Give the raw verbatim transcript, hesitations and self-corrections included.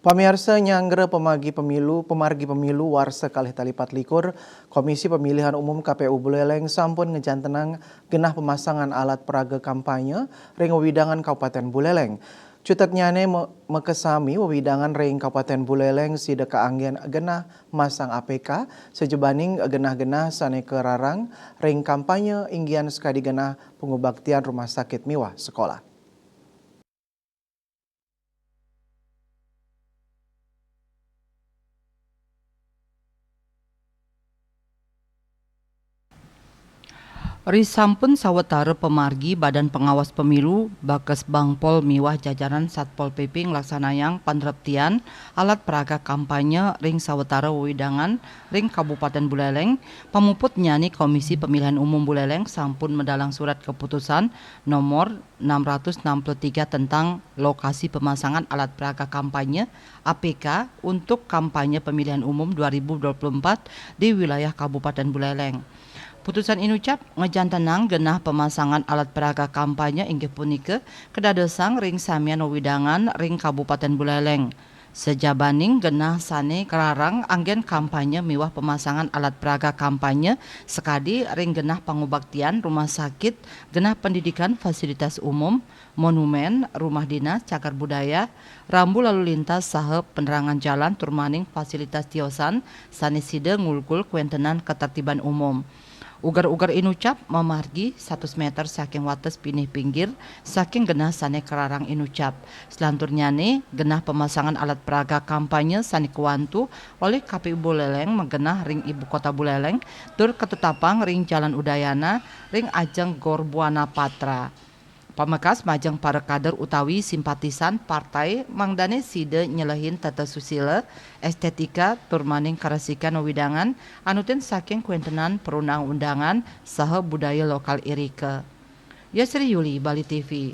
Pamiarsa, nyanggra pemagi pemilu, pemargi pemilu warsa kalih tali patlikur, Komisi Pemilihan Umum K P U Buleleng sampun ngejantenang genah pemasangan alat peraga kampanye ring wewidangan Kabupaten Buleleng. Cutetnyane me-, makasami wewidangan ring Kabupaten Buleleng sida kaanggen genah masang A P K, sajebaning genah-genah sane kararang ring kampanye inggian sakadi genah pangubaktian rumah sakit miwah sekolah. Ri sampun sawatara pamargi Badan Pengawas Pemilu, Bakes Bangpol miwah jajaran Satpol P P nglaksanayang panreptian alat peraga kampanye ring sawatara wewidangan ring Kabupaten Buleleng, pamuputnyane Komisi Pemilihan Umum Buleleng sampun medalang surat keputusan nomor enam ratus enam puluh tiga tentang lokasi pemasangan alat peraga kampanye, A P K, untuk kampanye pemilihan umum dua ribu dua puluh empat di wilayah Kabupaten Buleleng. Putusan inucap ngejantenang genah pemasangan alat peraga kampanye inggih punika kadadosang ring samian wewidangan ring Kabupaten Buleleng. Sajabaning genah sane kararang anggen kampanye miwah pemasangan alat peraga kampanye sakadi ring genah pangubaktian rumah sakit, genah pendidikan, fasilitas umum, monumen, rumah dinas, cagar budaya, rambu lalu lintas saha penerangan jalan turmaning fasilitas tiosan sane sida ngulkul kawentenan katertiban umum. Uger-uger inucap mamargi satus meter saking wates pinih pinggir saking genah sane kararang inucap. Selanturnyane, genah pemasangan alat peraga kampanye sane kawantu olih K P U Buleleng magenah ring ibu kota Buleleng tur katetapang ring Jalan Udayana ring ajeng Gor Buana Patra. Pamekas majeng para kader utawi simpatisan partai mangdane sida nyelehin tata susila, estetika, turmaning karesikan wewidangan anutin saking kawentenan perundang-undangan saha budaya lokal irika. Yasri Yuli, Bali T V.